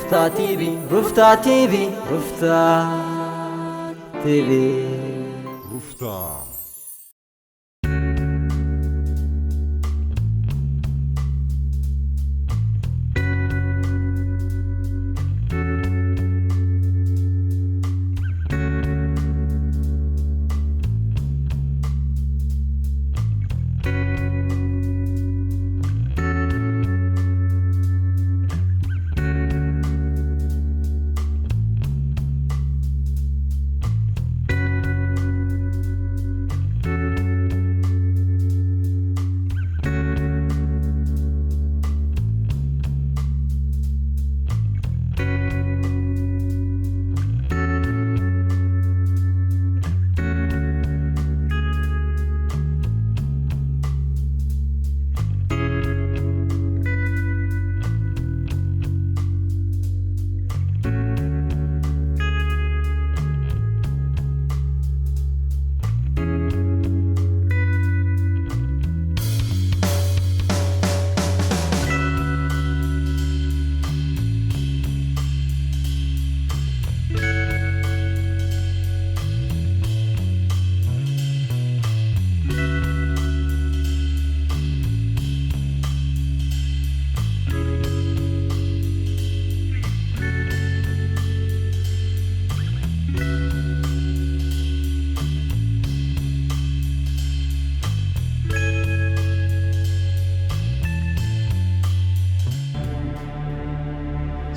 ሩፍታ ቲቪ፣ ሩፍታ ቲቪ፣ ሩፍታ ቲቪ። ሩፍታ።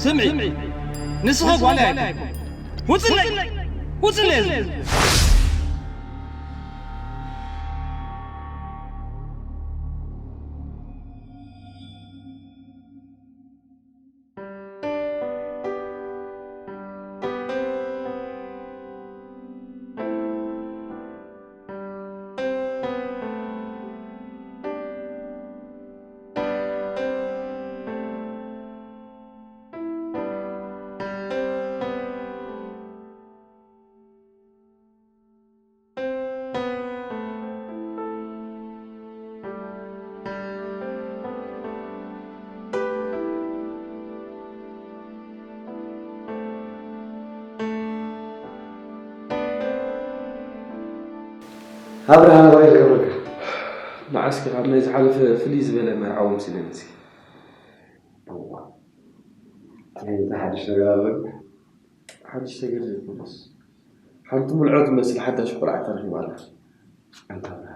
ስምዒ፣ ንስኻ ጓል ኣይኮንካ። ውፅለይ! ውፅለይ! ኣብርሃ፣ ናባይ ዝገብረካ? ንዓስኪ ካብ ናይ ዝሓለፈ ፍልይ ዝበለ መርዓዊ መሲለኒ እስኪ። እዋ፣ እንታይ ሓድሽ ነገር ኣሎ? ሓድሽ ነገር ዘይኮነስ፣ ሓንቲ ምልዖ ትመስል ሓዳሽ ቆልዓ ተረኺባ ኣላ። ኣንታ ኣብርሃ፣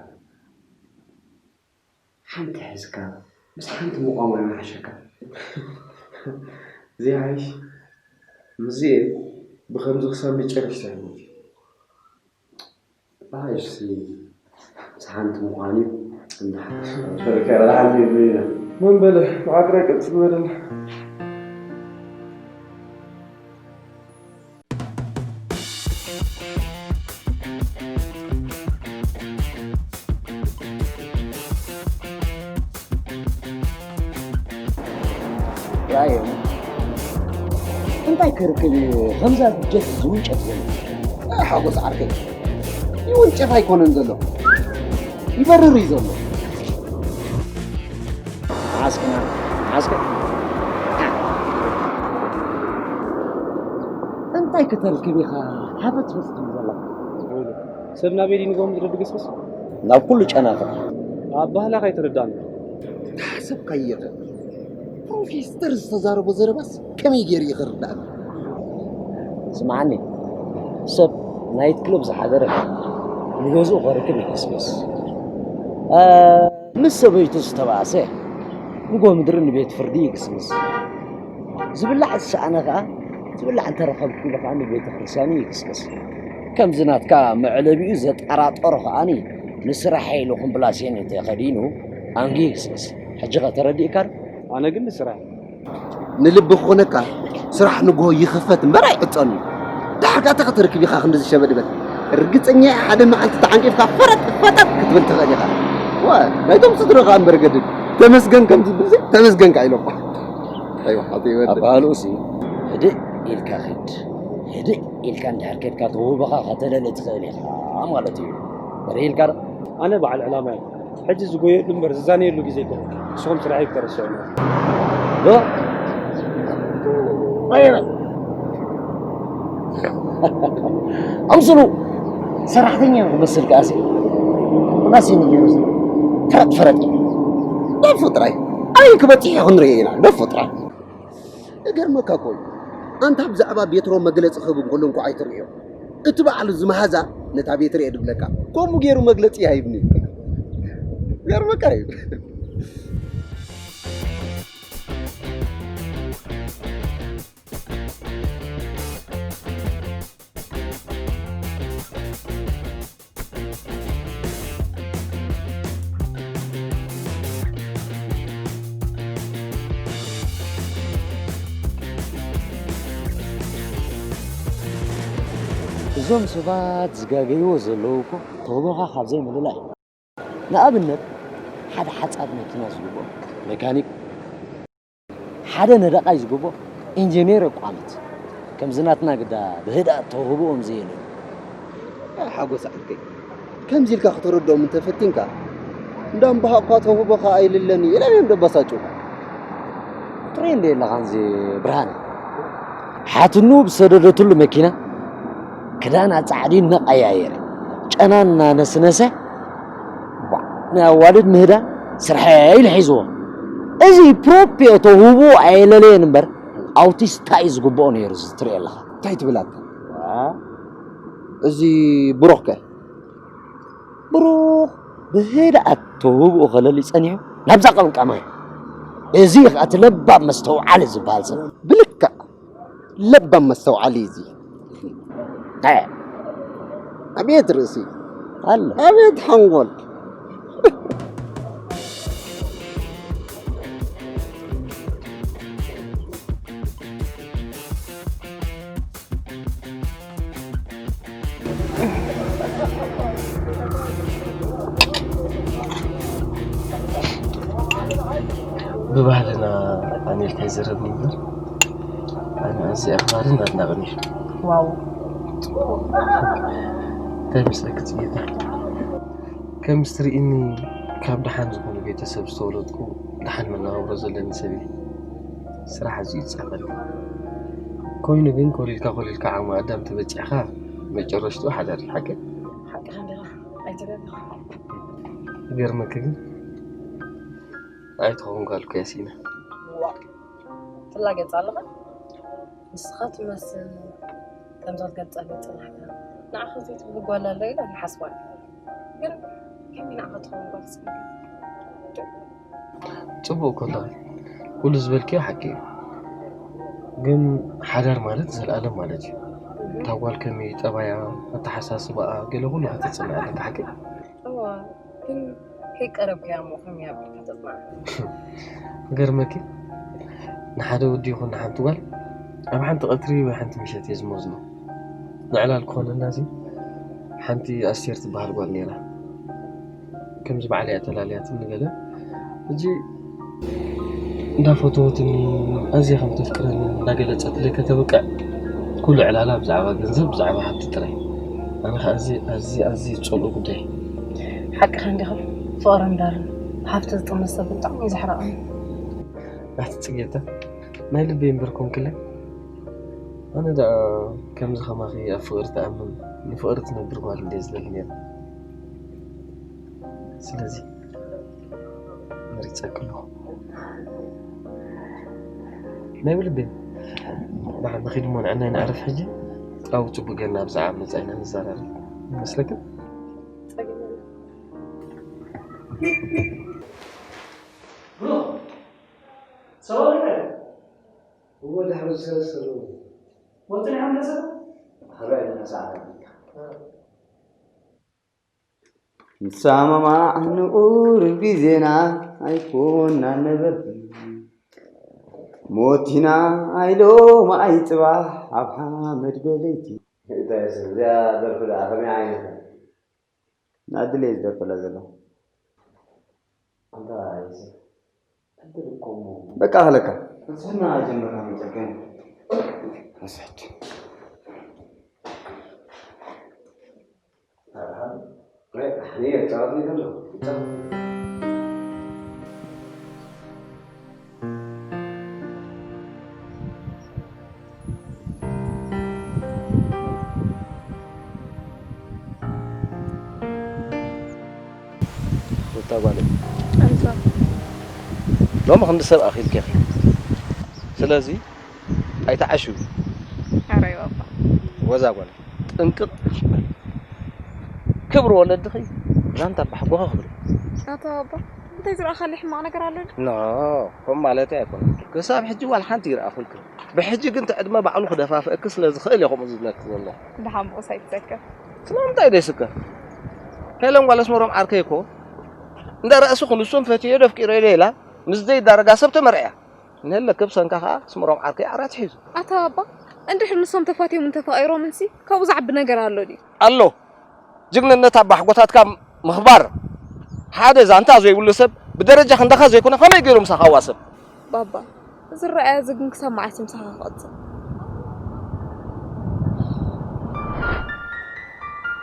ሓንቲ ሒዝካ ምስ ሓንቲ ምቋም ኣይምሓሸካ? ዘይሓይሽ? ምስዚኤን ብኸምዚ ክሳብ መጨረሽታ ህይወት እዩ። ብሓይሽሲ ምስ ሓንቲ ምዃን እዩ። እናሓ-፣ ሸርካ ረብሓ እንዲዩ ይብሉና። መን በለ? ብዓጥራይ ቀጽል በለና። ራእዮም። እንታይ ክርክብ እዩ ከምዛ ጀት ዝውንጨፍ ዘሎ? ኣይ ሓጎስ ዓርከይ፣ ይውንጨፍ ኣይኮነን ዘሎ፣ ይበርር እዩ ዘሎ። ዓስክና፣ ዓስክ-፣ እንታይ ክተርክብ ኢኻ ሓፈት ፈትትም ዘለኻ? ሰብ ናበይ ድዩ ንጎም ዝረድግስግስ? ናብ ኩሉ ጨናፍር። ኣባህላኻ ኣይተረዳእን። ተሓሰብካዮ ኢኻ። ፕሮፌሰር ዝተዛረቦ ዘረባስ ከመይ ገይሩ እዩ ክርዳእኒ? ስምዓኒ፣ ሰብ ናይት ክለብ ዝሓደረ ንገዝኡ ከርክብ ይግስግስ። እ፣ ምስ ሰበይቱ ዝተባእሰ ንጎ ምድሪ ንቤት ፍርዲ ይግስግስ። ዝብላዕ ዝሰኣነ ከኣ፣ ዝብላዕ እንተረኸብኩ ኢሉ ከኣ ንቤተ ክርስቲያኑ ይግስግስ። ከምዚ ናትካ መዕለቢኡ ዘጠራጠሮ ከኣኒ ንስራሕ ኢሉ ኩምብላሴን እንተኸዲኑ ኣንጊ ይግስግስ። ሕጂ ኸ ተረዲእካ ዶ? ኣነ ግን ንስራሕ። ንልቢ ክኾነካ ስራሕ ንግሆ ይኽፈት እምበር ኣይዕጸን እዩ። ደሓር ከኣ ተኸትርክብ ኢኻ ክንድዚ ሸበድበድ። ርግጸኛ እየ ሓደ መዓልቲ ተዓንቂፍካ ፈረጥ ፈጠጥ ክትብል ትኽእል ኢኻ። ዋ፣ ናይቶም ስድራኻ እምበር ገድል። ተመስገን ከም ዝብል ዘይ ተመስገንካ ኢሎም። ኣይዋ፣ ኣቶ ይወድ። ኣባህልኡሲ ህድእ ኢልካ ኺድ። ህድእ ኢልካ እንድሕር ከድካ ተውህቦኻ ከተለሊ ትኽእል ኢኻ ማለት እዩ። ርኢልካ ዶ? ኣነ በዓል ዕላማ እየ። ሕጂ ዝጎየሉ እምበር ዝዛነየሉ ግዜ ኣይኮነን። ንስኹም ስራሐይ ክተረስዑ ማለት እዩ። ዶ? ኣምስሉ ሰራሕተኛ ክመስል ከኣሲ ናሲኒ ገይሩ ፍረጥ ፍረጥ እዩ። ደፉ ጥራይ ኣበይ ክበፅሕ እዩ ክንርኢ ኢና። ደፉ ጥራይ። እገርመካ እኮ እዩ። ኣንታ ብዛዕባ ቤትሮ መግለፂ ክህብ እንከሎ እንኳ ኣይትርእዮ። እቲ በዓል እዚ መሃዛ ነታ ቤትሮ እየ ድብለካ። ከምኡ ገይሩ መግለፂ ይሃይብኒ። ገርመካ እዩ። እዞም ሰባት ዝጋገይዎ ዘለዉ እኮ ተውህቦኻ ካብ ዘይምልላይ እዩ። ንኣብነት ሓደ ሓጻብ መኪና ዝግብኦ መካኒክ፣ ሓደ ነዳቓይ ዝግብኦ ኢንጂነር የቋምት። ከምዚ ናትና ግዳ ብህድኣት ተውህብኦም ዘየለዩ። ሓጎስ ዓርከይ፣ ከምዚ ኢልካ ክተረድኦም እንተፈቲንካ፣ እንዳምባሃቕኳ ተውህቦኻ ኣይልለኒ ኢሎም እዮም ደባሳጭው። ትርኢ እንደ የለኻን እዚ ብርሃነ ሓትኑ ብሰደደትሉ መኪና ክዳን ኣጻዕዲ እናቐያየረ ጨና እናነስነሰ ቧዕ፣ ናይ ኣዋልድ ምህዳን ስርሐ ኢሉ ሒዝዎ። እዚ ፕሮፕዮ ተውህቦ ኣየለለየን እምበር ኣውቲስታ እዩ ዝግብኦ ነይሩ። እዚ ትርኢ ኣለኻ። እንታይ ትብል ኣታ? ዋ፣ እዚ ብሩኽ ከ? ብሩኽ ብህድኣት ተውህብኡ ከለሊ ጸኒሑ ናብዛ ቀምቃማይ። እዚ ኸኣ እቲ ለባም መስተውዓሊ ዝበሃል ሰብ። ብልክዕ ለባም መስተውዓሊ እዚ። እ፣ ኣቤት ርእሲ፣ ኣለ። ኣቤት ሓንጎል። ብባህልና ኣነ ኢልካ ይዘረብኒ እምበር፣ ኣነ ኣዝየ ኣኽባርን ኣድናቕን እየ። ዋው። እንታይ መስለኪ ጽጌታ? ከምዚ ትርእይኒ ካብ ደሓን ዝኾኑ ቤተሰብ ዝተወለድኩ፣ ደሓን መነባብሮ ዘለኒ ሰብ እየ። ስራሕ ኣዝዩ ይጻቐኒ። ኮይኑ ግን ኮሊልካ ኮሊልካ ዓቕሚ ኣዳም ተበጺሕካ መጨረሽትኡ ሓዳር እዩ፣ ሓቂ? ሓቅኻ እንዲኻ፣ ኣይትደንቕ። ይገርመኪ ግን ኣይትኸውን ጓል እኮ እያ ሲና። ዋእ፣ ትላገጽ ኣለኻ? ንስኻ ትመስል ከምዛ ትገልጸለይ ጽናሕካ። ንዓኻ ዘይትብህግ ጓል ኣላ ኢለ ኣይሓስባን። ግን ከመይ ንዓኻ ትኸውን ጓል ሲና? ጽቡቕ እኮ ኣለኺ። ኩሉ ዝበልክዮ ሓቂ እዩ። ግን ሓዳር ማለት ዘልኣለም ማለት እዩ። እታ ጓል ከመይ ጠባያ፣ ኣተሓሳስባኣ፣ ገለ ኩሉ ክትጽንዕ ኣለካ ሓቂ? እዋ፣ ግን ከይቀረብካያ እሞ ከመይ ኣቢልካ ተጽንዓ? ክገርመኪ፣ ንሓደ ወዲ ይኹን ንሓንቲ ጓል ኣብ ሓንቲ ቀትሪ ወይ ሓንቲ ምሸት እየ ዝመዝኖ። ንዕላል ክኾነና እዚ ሓንቲ ኣስቴር ትበሃል ጓል ነይራ። ከምዚ ባዕላ እያ ተላልያትኒ ገለ። ሕጂ እንዳፈተወትኒ፣ ኣዝያ ከም ተፍቅረኒ እንዳገለጸትለይ ከተብቅዕ፣ ኩሉ ዕላላ ብዛዕባ ገንዘብ፣ ብዛዕባ ሃብቲ ጥራይ። ኣነ ኸኣ እዚ ኣዝየ፣ ኣዝየ ዝጸልኦ ጉዳይ። ሓቅኻ እንዲኻ፣ ፍቕሪ እምበር ሃብቲ ዝጥምት ሰብ ብጣዕሚ እዩ ዘሕርቐኒ። ኣቲ ጽጌታ፣ ናይ ልበይ እምበር ኮንክለይ። ኣነ ደኣ ከምዚ ከማኺ ኣብ ፍቕሪ ትኣምን፣ ንፍቕሪ ትነብር ጓል እንድየ ዝደሊ ነይረ። ስለዚ መሪጸኪ ኣለኹ። ናይ ብልቢ ደሓን ንኺድ እሞ ንዕናይ ነዕርፍ ሕጂ። ኣብ ጽቡቕ ጌርና ብዛዕባ መጻኢና ንዘራረብ ይመስለክን? ጸገም የለን። ብሩኽ፣ ሰላም ኣለካ? እሞ ድሕሪ ዝሰለስተ ሎሚ ወጥን ሓምለሰ? ሃበ ነሳ ዓረቢካ። ንሰማማዕ ንቑሩብ ግዜና ኣይኮናን ነበርቲ። ሞቲና ኣይሎማዓይ ጽባሕ ኣብ ሓመድ በለይቲ። እንታይ እሱ፣ እዚኣ ደርፊ ደኣ ከመይ ዓይነት እያ? ንኣድለየ ዝደርፈላ ዘለኹ። ኣንታ የሱስ፣ ዕድል እኮ እሞ። በቃ ክለካ። ፍትሕና ጀመርና መጨከን። ኣስሕት። ኣነ እጻወት ነይረ ኣለኹ። እጻወት። እታ ጓለይ፣ ኣንሳ። ሎሚ ክንዲ ሰብ ኣኺልኪ ኢኺ። ስለዚ ኣይትዓሽዊ። ኣረ ባባ። ወዛ ጓለይ፣ ጥንቅቕ በሊ። ክብሪ ወለድኺ ዛንታ ኣባሓጎኺ ክብሪ። ኣታ ባባ፣ እንታይ ዝረኣኻለይ ሕማቕ ነገር ኣሎ ድዩ? ኖ፣ ከምኡ ማለተይ ኣይኮነን። ክሳብ ሕጂ ዋላ ሓንቲ ይረኣኹልክን። ብሕጂ ግን እቲ ዕድመ ባዕሉ ክደፋፍአኪ ስለ ዝኽእል እየ ከምኡ ዝብለኪ ዘለኹ። ደሓን ብኡስ ኣይትሰከፍ። ስለምንታይ ደይስከፍ? ሄለን ጓል ኣስመሮም ዓርከይ እኮ እንዳ ረእስኹ ንሱን ፈትየዮ ዶ ኣፍቂረዮ ዶ ኢላ ምስ ዘይዳረጋ ሰብ ተመርዕያ። ንህለክ ብሰንካ ከኣ ኣስመሮም ዓርከይ ዓራት ሒዙ። ኣታ ባባ፣ እንድሕር ንሶም ተፋትዮም እንተፋቒሮምንሲ ካብኡ ዝዓቢ ነገር ኣሎ ድዩ? ኣሎ። ጅግንነት ኣባሓጎታትካ ምኽባር። ሓደ ዛንታ ዘይብሉ ሰብ ብደረጃ ክንዳኻ ዘይኮነ ከመይ ገይሩ ምሳኻ ዋሰብ? ባባ፣ ዝረኣያ እዚ ግን ክሳብ መዓስ እዩ ምሳኻ ክቕጽል?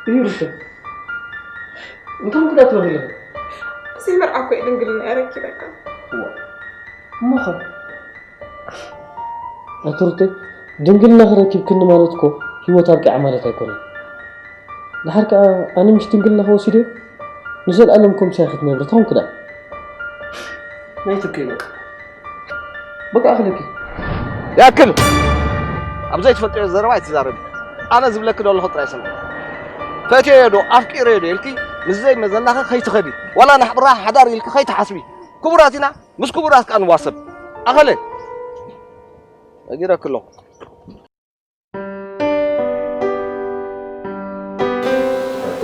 እዩ ሩተ። እንታይ ምክንያት ትበል ኣለኻ? ብዘይ መርዓ እኮ እዩ ድንግልና ረኪበካ። እሞ ኸ? ኣቲ ሩተይ፣ ድንግልና ረኪብክኒ ማለት እኮ ህይወት ኣብቂዓ ማለት ኣይኮነን። ድሓር ከኣ ኣነ ምሽ ድንግልና ከወሲደ ንዘለኣለም ኮምሳይ ክትነብሪ ተኾንክ ደኣ? ናይ ትከይ በቃ። በቃ ኣኽለኪ። ይኣክል! ኣብ ዘይትፈልጥዮ ዘረባ ኣይትዛረቢ። ኣነ ዝብለኪ ዘለኹ ጥራይ ስምዒ። ፈትየዮ ዶ ኣፍቂረዮ ዶ ኢልኪ ምስ ዘይመዘናኺ ከይትኸዲ፣ ዋላ ንሕብራ ሓዳር ኢልኪ ከይትሓስቢ። ክቡራት ኢና፣ ምስ ክቡራት ከኣ ንዋሰብ። ኣኸለ! ነጊረኪ ኣለኹ።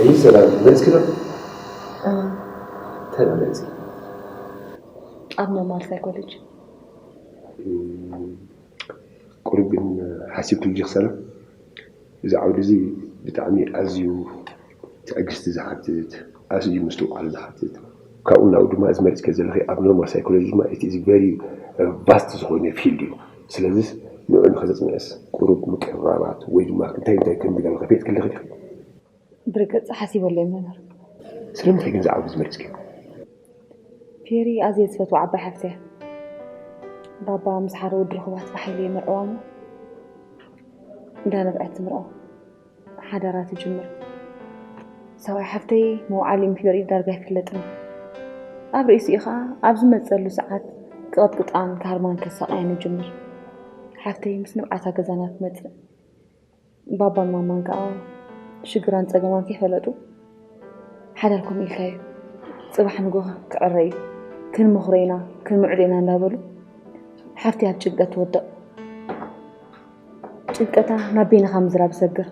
እይ ሰላም፣ መሊስኪ ዶ? እም። እንታይ መሊስኪ? ኣብ ኖርማል ሳይኮሎጂ። እም፣ ቁሩብ ግን ሓሲብክሉ ዲኺ ሰላም? እዚ ዓውዲ እዚ ብጣዕሚ ኣዝዩ ትዕግስቲ ዝሓትት፣ ኣዝዩ ምስትውዓል ዝሓትት፣ ካብኡ ናብኡ ድማ እዚ መሪጽክዮ ዘለኺ ኣብ ኖርማል ሳይኮሎጂ ድማ it is very vast ዝኾነ ፊልድ እዩ። ስለዚ ንዕኡ ንኸተጽንዕስ ቁሩብ ምቅርራባት ወይ ድማ እንታይ እንታይ ከም ንገር ከፊጥክሊ ዲኺ? ብርግጽ ሓሲበሉ እየ መምህር። ስለምንታይ ግን እዚ ዓውዲ እዚ መሪጽክዮ? ፔሪ ኣዝየ ዝፈትዋ ዓባይ ሓፍተይ እያ። ባባ ምስ ሓደ ወዲ ርኹባት ብሓይሊ የመርዕዋ እሞ እንዳነብዐት ትምርዖ። ሓዳራ ትጅምር። ሰብኣይ ሓፍተይ መውዓሊ ምስ በልዒ ዳርጋ ኣይፍለጥን። ኣብ ርእሲኡ ኸኣ ኣብ ዝመጸሉ ሰዓት ክቕጥቅጣን ክሃርማን ከሳቕያን ይጅምር። ሓፍተይ ምስ ንብዓታ ገዛና ትመጽእ። ባባን ማማን ከኣ ሽግራን ጸገማን ከይፈለጡ ሓዳርኩም ኢልካዩ ጽባሕ ንጎ ክዕረ እዩ፣ ክንመኽሮ ኢና፣ ክንምዕዶ ኢና እንዳበሉ ሓፍተይ ኣብ ጭንቀት ትወድቕ። ጭንቀታ ናብ ቤንኻ ምዝራብ ይሰግር።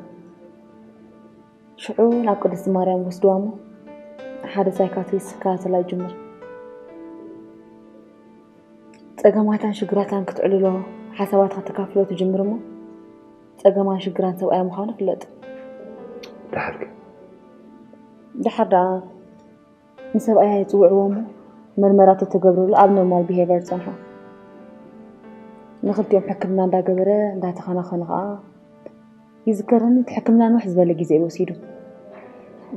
ሽዑ ናብ ቅድስቲ ማርያም ወስድዋ እሞ ሓደ ሳይካትሪስት ክከታተላ ይጅምር። ጸገማታን ሽግራታን ክትዕልሎ፣ ሓሳባታ ከተካፍሎ ትጅምር እሞ ጸገማን ሽግራን ሰብኣያ ምዃኑ ፍለጥ። ደሓር ከ? ደሓር ደኣ ንሰብኣያ ይጽውዕዎ እሞ መርመራ ተተገብረሉ ኣብ ኖርማል ቢሄቨር ጸንሖ። ንኽልቲኦም ሕክምና እንዳገበረ እንዳተኸናኸኑ ኸኣ ይዝከረኒ፣ እቲ ሕክምና ንውሕ ዝበለ ግዜ እዩ ወሲዱ።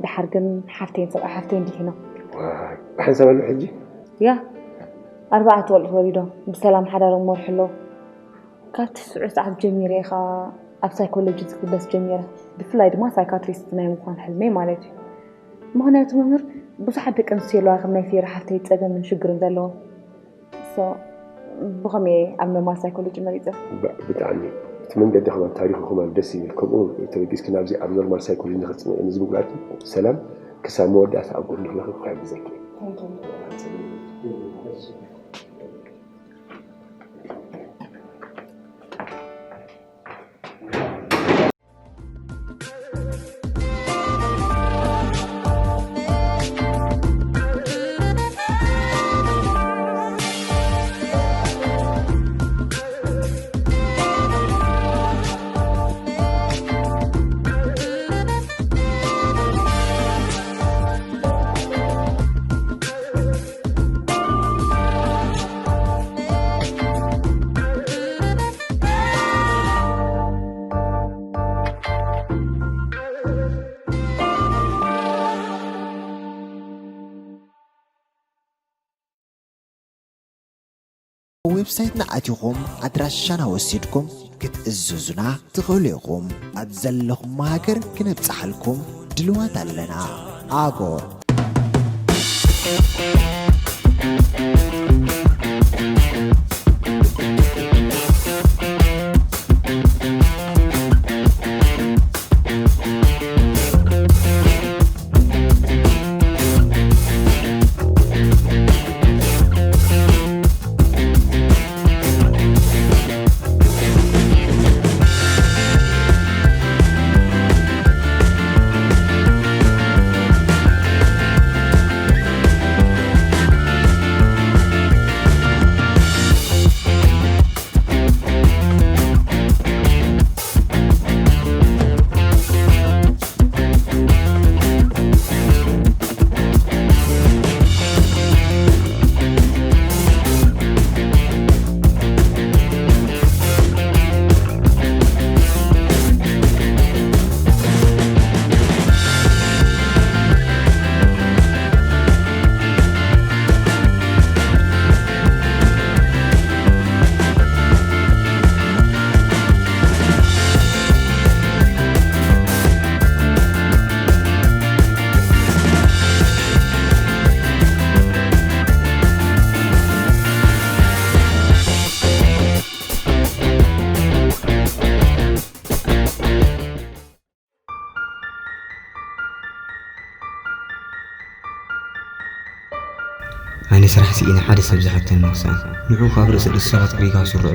ደሓር ግን ሓፍተይን ሰብኣይ ሓፍተይን ድሒኖም። ዋይ፣ ብሓንሳብ ኣሎ ሕጂ? ያ፣ ኣርባዕተ ቆልዑት ወሊዶም ብሰላም ሓዳሮም መርሑ ኣለዉ። ካብቲ ስዑ ሰዓት ጀሚረ እየ ኸኣ ኣብ ሳይኮሎጂ ዝግለስ ጀሚረ። ብፍላይ ድማ ሳይካትሪስት ናይ ምዃን ሕልመይ ማለት እዩ። ምኽንያቱ መምህር፣ ብዙሓት ደቂ ኣንስትዮ ኣለዋ ከም ናይ ፌሪ ሓፍተይ ጸገምን ሽግርን ዘለዎም። So፣ ብኸመይ እየ ኣብ ኖርማል ሳይኮሎጂ መሪጸ? ብ-፣ ብጣዕሚ። እቲ መንገዲ ከማን ታሪኹ ከማን ደስ ይብል። ከምኡ ተበጊስኪ ናብዚ ኣብ ኖርማል ሳይኮሎጂ ንኽትጽንዒ ንዝምጉላልኪ ሰላም ክሳብ መወዳእታ ኣብ ጎንኺ ንኽኾን ክሕግዘኪ እየ። Thank you። ዌብሳይትና ኣቲኹም ኣድራሻና ወሲድኩም ክትእዝዙና ትኽእሉ ኢኹም። ኣብ ዘለኹም ሃገር ክነብጽሓልኩም ድልዋት ኣለና። ኣጎር። ኣነ ስራሕ ስኢነ ሓደ ሰብ ዝሓተኒ ክሳን ንዑ ካብ ርእሲ ደስ ሰባት ክሪጋ ስርዑ።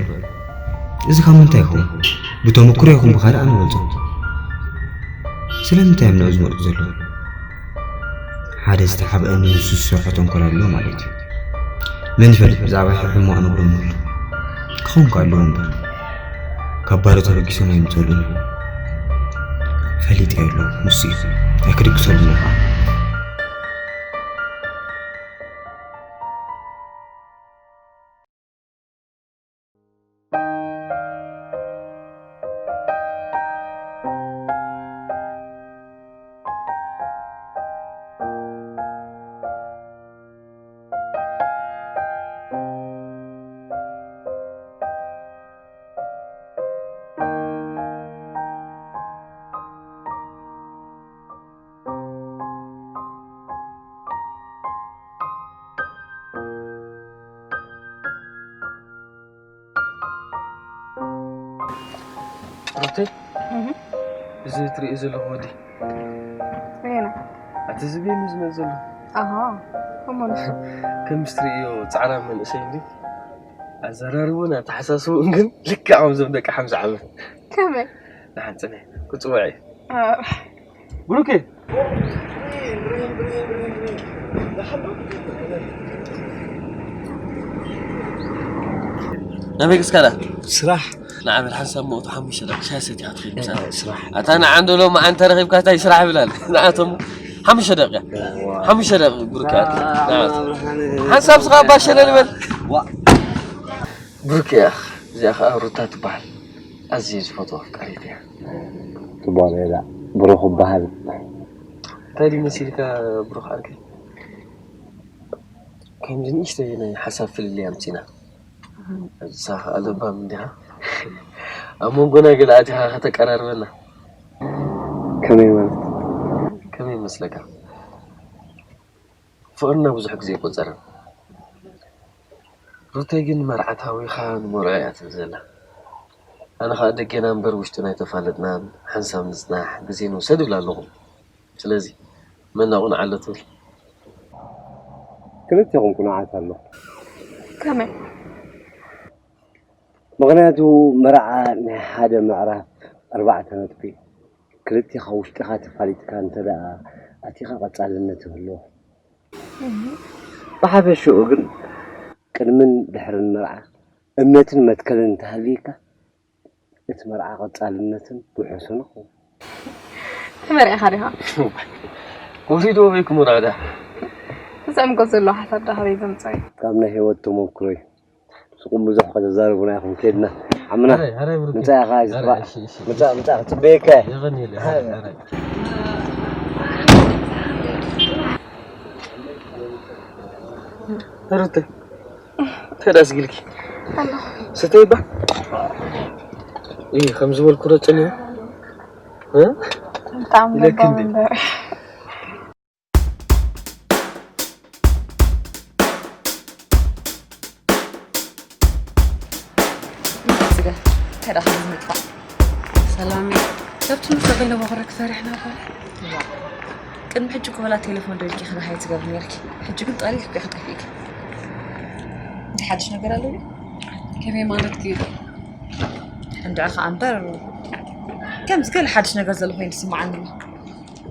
እዚ ካብ ምንታይ ይኸውን? ብተመክሮ ይኹን ብኻልእ ኣነ በልጾ። ስለምንታይ እዮም ንዑ ዝመርጹ ዘለዉ? ሓደ ዝተሓብአ ንሱ ዝሰርሖ ተንኮል ኣሎ ማለት እዩ። መን ይፈልጥ ብዛዕባ ሕሙቕ ንብሎ ምህሉ። ክኸውን ከ ኣለዎ እምበር። ካብ ባዶ ተበጊሶም ኣይምጸሉን። ፈሊጠ ኣሎ ንሱ እዩ። ኣይክድግሰሉን ኢኻ። ሩተይ፣ እህ። እዚ ትርእዮ ዘለኹ ወዲ ኣየና? ኣቲ ዝብየኒ ዝመጽእ ዘሎ። ኣሃ፣ እሞ ንሱ? ከም ትርእዮ ጻዕዳ መንእሰይ እንዲ ኣዘራርቡን ኣተሓሳስቡን ግን ልክዕ ከምዞም ደቂ ሓምሳ ዓመት። ከመይ? ንሓንጽነ ክጽውዐ። ኣዎ። ብሩኬ። ናበይ ገስካላ? ስራሕ። ንዓበል ሓንሳብ መእቱ ሓሙሽተ ደቂቃ ሻሂ ሰቲኻ ትኸይድ ምሳና። ስራሕ። ኣታ ንዓ እንዶ ሎሚ ኣንተ ረኺብካ እንታይ ስራሕ ይብላል? ንዓቶም ሓሙሽተ ደቂቃ። እዋ። ሓሙሽተ ደቂቃ ብሩኬ። ኣታ። ንዓ። ሓንሳብ ስኻ ባሸለ ንበል። ዋ። ብሩኬ ያኽ፣ እዚኣ ኸኣ ሩታ ትበሃል። ኣዝየ ዝፈትዋ ኣፍቃሪት እያ። ጽቡቕ ሜላ፣ ብሩኽ እበሃል። እንታይ ድዩ መሲልካ ብሩኽ ዓርከይ? ከምዚ ንእሽተይ ናይ ሓሳብ ፍልልይ ኣምጺና። ንሳ ኸኣ ለባም እንዲኻ። ኣብ መንጎና ገለ ኣቲኻ ከተቀራርበና። ከመይ ማለት? ከመይ ይመስለካ? ፍቕርና ብዙሕ ግዜ ኣይቆጸረን። ሩተይ ግን መርዓት ሃዊኻ ንመርዑ እያ ትብል ዘላ። ኣነ ኸኣ ደጌና እምበር ውሽጥና ኣይተፋለጥናን፣ ሓንሳብ ንጽናሕ፣ ግዜ ንውሰድ እብል ኣለኹ። ስለዚ መን ናቑንዓሎ ትብል? ክልቴኹም ኩኑዓት ኣለኹም። ከመይ? ምኽንያቱ መርዓ ናይ ሓደ ምዕራፍ ኣርባዕተ ነጥቢ እዩ። ክልቴኻ ውሽጥኻ ተፋሊጥካ እንተ ደኣ ኣቲኻ ቀጻልነት ይህልዎ። እህ። ብሓፈሽኡ ግን ቅድምን ድሕርን መርዓ እምነትን መትከልን እንተሃልዩካ፣ እቲ መርዓ ቀጻልነትን ውሑስን ይኸውን። ተመሪዕኻ ዲኻ? ወሪድዎ ወይ ክምርዖ ደኣ? ተሰምጎ ዘሎ ሓሳብ ደኣ ካበይ ዘምጽኦ እዩ? ካብ ናይ ህይወት ተመክሮይ። ንስኹም ብዙሕ ከተዛርቡና ኢኹም። ከድና። ዓምና። ኣረ፣ ኣረ፣ ብሩኬ። ምጻእ ኢኻ፣ ኣረ፣ ዝግባእ። እሺ፣ እሺ፣ ምጻእ፣ እሺ። ምጻእ፣ ክጽበየካ እየ። የቐንየለይ፣ ኣረ፣ ኣረ። ሩተ፣ እንታይ ደኣ ስጊልኪ? ኣለኹ። ስተይ እባ። እይ፣ ከም ዝበልኩ ረጨኒ። እ? ብጣዕሚ ኢለኪ ለባም እንዴ? እምበር። ከዳ ዝመጣ ሰላም። ካብ ትምህርቲ ከይነ መኸረ ክፈርሕ ነበር። ቅድሚ ሕጂ ኮላ ቴሌፎን ደልኪ ክበሃይ ትገብር ነርኪ። ሕጂ ግን ጠሊፍ ክጠፊእኪ። እንታይ ሓድሽ ነገር ኣሎ ድዩ? ከመይ ማለት እዩ? እንድዒ ኸኣ እምበር፣ ከምዚ ገለ ሓድሽ ነገር ዘሎ ኮይኑ ይስምዓኒ ኣሎ።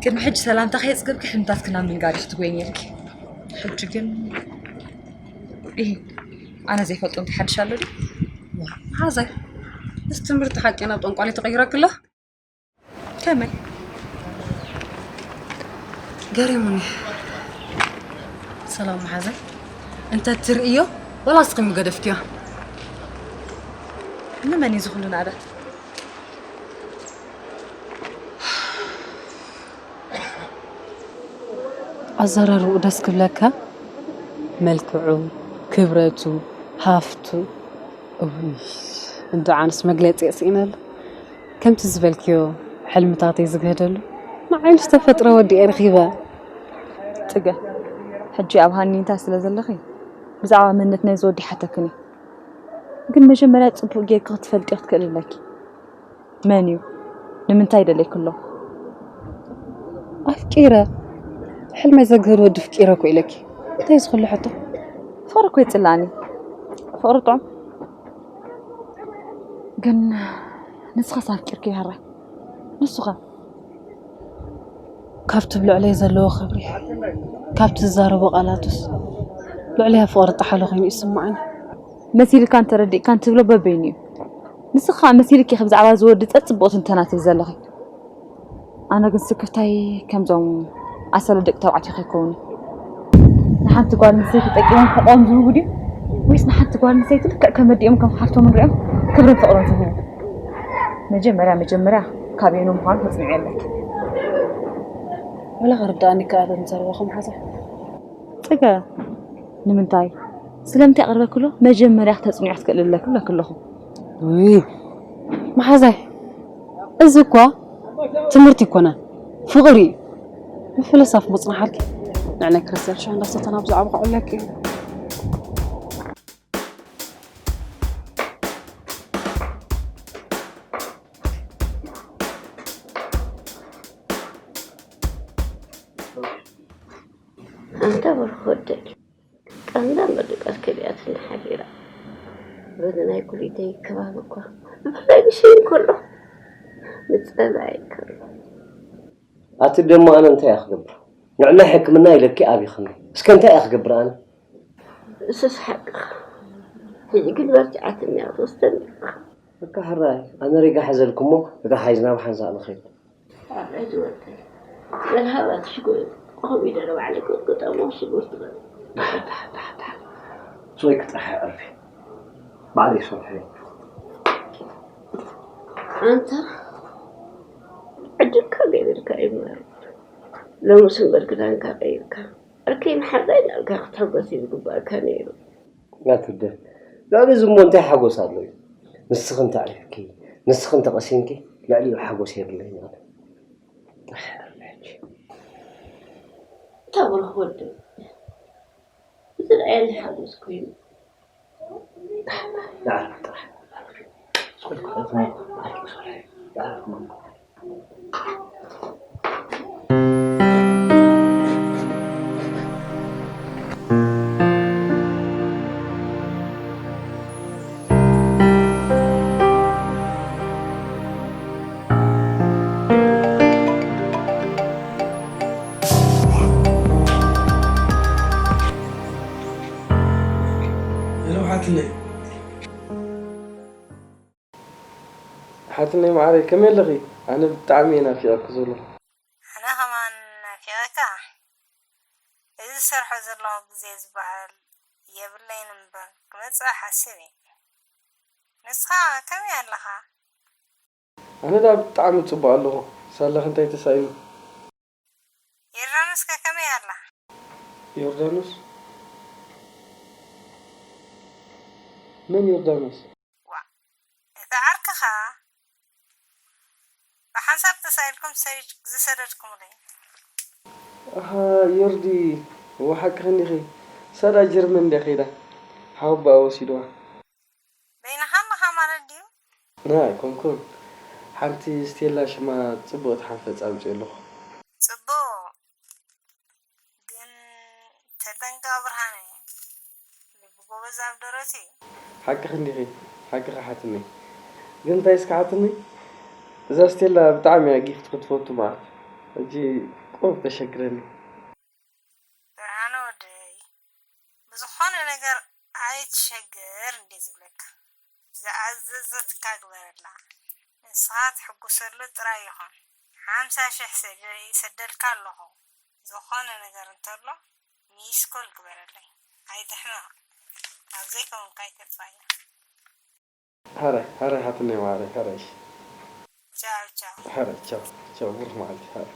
ቅድሚ ሕጂ ሰላምታ ከየጽገብኪ ሕልምታትኪ ናብ ምንጋር ኢኺ ትጎይ ነርኪ። ሕጂ ግን፣ እሂ፣ ኣነ ዘይፈልጦ እንታይ ሓድሽ ኣሎ ድዩ? ዋ፣ ሓዛይ፣ ምስ ትምህርቲ ሓቂ ናብ ጠንቋሊ ተቐይረኪ ኣሎ? ከመይ? ገሪሙኒ። ሰላም መሓዘይ፣ እንተ ትርእዮ፣ ወላ ንስኺ ምገደፍክዮ። ንመን እዩ እዚ ኩሉ ናዳ? ኣዘራርብኡ ደስ ክብለካ፣ መልክዑ፣ ክብረቱ፣ ሃፍቱ። እውይ፣ እንዶ ኣነስ መግለጺ የስኢነሉ። ከምቲ ዝበልክዮ፣ ሕልምታተይ ዝግህደሉ፣ ንዓይ ምስ ተፈጥሮ ወዲኤ ረኺበ። ጽገ፣ ሕጂ ኣብ ሃኒታ ስለ ዘለኺ፣ ብዛዕባ መንነት ናይዚ ወዲ ይሓተክን እዩ። ግን መጀመርያ ጽቡቕ ጌርኪ ክትፈልጥዮ ክትክእሊ ኣለኪ። መን እዩ? ንምንታይ ደለይኪ ኣሎ? ኣፍቂረ። ሕልመይ ዘግህድ ወዲ ፍቂረ እኮ ኢለኪ። እንታይ እዚ ኩሉ ሕቶ? ፍቕሪ እኮ ይጽላእኒ። ፍቕሪ ጥዑም። ግን ንስኻስ ኣፍቂርኪ ይሃራይ? ንሱኸ? ካብቲ ኣብ ልዕለይ ዘለዎ ክብሪ፣ ካብቲ ዝዛረቦ ቃላቱስ፣ ልዕለይ ኣብ ፍቕሪ እጠሓሎ ኮይኑ ይስምዓኒ። መሲልካን ተረዲእካን ትብሎ በበይኑ እዩ። ንስኻ መሲልኪ ኢኺ ብዛዕባ እዚ ወዲ ጸጽቡቕ ትንተና ትብል ዘለኺ። ኣነ ግን ስክፍታይ ከምዞም ኣሰለ ደቂ ተባዕትዮ ከይከውን እዩ። ንሓንቲ ጓል ኣንስተይቲ ጠቂሞም ሕቖኦም ዝህቡ ድዩ? ወይስ ንሓንቲ ጓል ኣንስተይቲ ልክዕ ከም ኣዲኦም ከም ሓፍቶም ንሪኦም ክብርን ፍቕርን ዝህቡ? መጀመርያ መጀመርያ ካበየኑ ምዃኑ ተጽንዕዮ ኣለኪ። ወላ ክርድኣኒ ይከኣል እንሰርቦ ከም ሓዛ። ጽገ፣ ንምንታይ? ስለምንታይ ኣቕርበክሎ? መጀመርያ ክተጽንዑ ክትክእሊ ኣለኪ ብለኪ ኣለኹ። ውይ፣ መሓዛይ፣ እዚ እኳ ትምህርቲ ይኮነን፣ ፍቕሪ እዩ። ምፍልሳፍ ምጽናሓልኪ፣ ንዕናይ ክርስትያን ሻሂ እንዳሰተና ብዛዕባ ከዕለኪ እዩ። ኣንታ ብሩኽ ወደይ፣ ቀንዳ መድቀስ ከልያትኒ ሓዲራ። በዚ ናይ ኩሊተይ ከባቢ እኳ ብፍላይ ብሽም ከሎ፣ ንጸላኢ ከሎ። ኣቲ ደሞ ኣነ እንታይ እየ ክገብር? ንዕናይ ሕክምና ኢለኪ ኣብይኽኒ። እስከ እንታይ እየ ክገብር ኣነ? እሱስ ሓቅኻ። ሕጂ ግን በርቲዓትኒ እያ ትወስደኒ። እካ ሕራይ፣ ኣነ ሪጋ ሓዘልኩሞ፣ እታ ሓይዝና ብሓንሳእ ንኸይድ። ኣረ ዝወደይ፣ መልሃባ ትሽጎ፣ ኮሚደረ ባዕለይ ክቅጠሞ ሽጉርቲ በል። ዳሕ፣ ዳሕ፣ ዳሕ፣ ዳሕ። ሶይ ክጥራሕ ኣዕርፊ። ባዕለይ ይሰርሖ እየ። ኣንታ፣ ዕድልካ ገቢርካ እዩ እምበር፣ ሎምስ እምበር ክዳንካ ቀይርካ፣ እከይ መሓዛይ እናበልካ ክትሕጎስ እዩ ዝግባእካ ነይሩ። ኣትደ፣ ልዕሊ እዚ እሞ እንታይ ሓጎስ ኣሎ እዩ? ንስኺ እንተዕሪፍኪ፣ ንስኺ እንተቐሲንኪ፣ ልዕሊኡ ሓጎስ የብለይን ኣነ። ጥራሕ ሕጂ። እታ ብሩኽ ወደይ፣ ዝረኣየኒ ሓጎስ ኮይኑ። ሄሎ ሓትነይ። ሓትነይ ማዓረይ፣ ከመይ ኣለኺ? ኣነ ብጣዕሚ እየ ናፊቐኪ ዘሎ። ኣነ ከማን ናፊቐካ። እዚ ዝሰርሖ ዘለኹ ግዜ ዝበሃል የብለይን እምበር፣ ክመጽእ እሓስብ እየ። ንስኻ ከመይ ኣለኻ? ኣነ ደኣ ብጣዕሚ ጽቡቕ ኣለኹ። ሳላኺ እንታይ ተሳኢኑ? ዮርዳኖስ ከ ከመይ ኣላ? ዮርዳኖስ? መን ዮርዳኖስ? ዋእ፣ እቲ ዓርክኻ ብሓንሳብ ተሳኢልኩም ሰይድ-፣ ዝሰደድኩምለይ። ኣሃ፣ ዮርዲ፣ እወ ሓቅኺ እንዲኺ። ሳዳ ጀርመን እንድያ ከይዳ። ሓወቦኣ ወሲድዋ። በይንኻ ኣለኻ ማለት ድዩ? ናይ ኮንኮን ሓንቲ ስቴላ ሽማ ጽቡቕ ትሓንፈጽ ኣምጽእ ኣለኹ። ጽቡቕ ግን ተጠንቀቕ ብርሃነ፣ ልቢ ጎበዝ ኣብ ደረት እዩ። ሓቅኺ እንዲኺ፣ ሓቅኺ ሓትነይ። ግን እንታይ እስኪ ሓትነይ፣ እዛ ስቴላ ብጣዕሚ እያ ጊፍት ክትፈቱ ማለት ሕጂ ቁሩብ ተሸግረኒ። ብርሃነ ወደይ፣ ብዝኾነ ነገር ኣይትሸገር እንዴ ዝብለካ፣ ዝኣዘዘትካ ግበረላ። ንስኻ ትሕጉሰሉ ጥራይ ይኹን። ሓምሳ ሽሕ ሰደ ይሰደልካ ኣለኹ። ዝኾነ ነገር እንተሎ ሚስኮል ግበረለይ። ኣይትሕመቕ። ኣብ ዘይከውንካ ኣይተጥፋእና። ሓራይ ሓራይ ሓትነይ ማዕረይ ሓራይ። ቻው ቻው። ሓራይ ቻው ቻው፣ ብሩኽ መዓልቲ ሓራይ።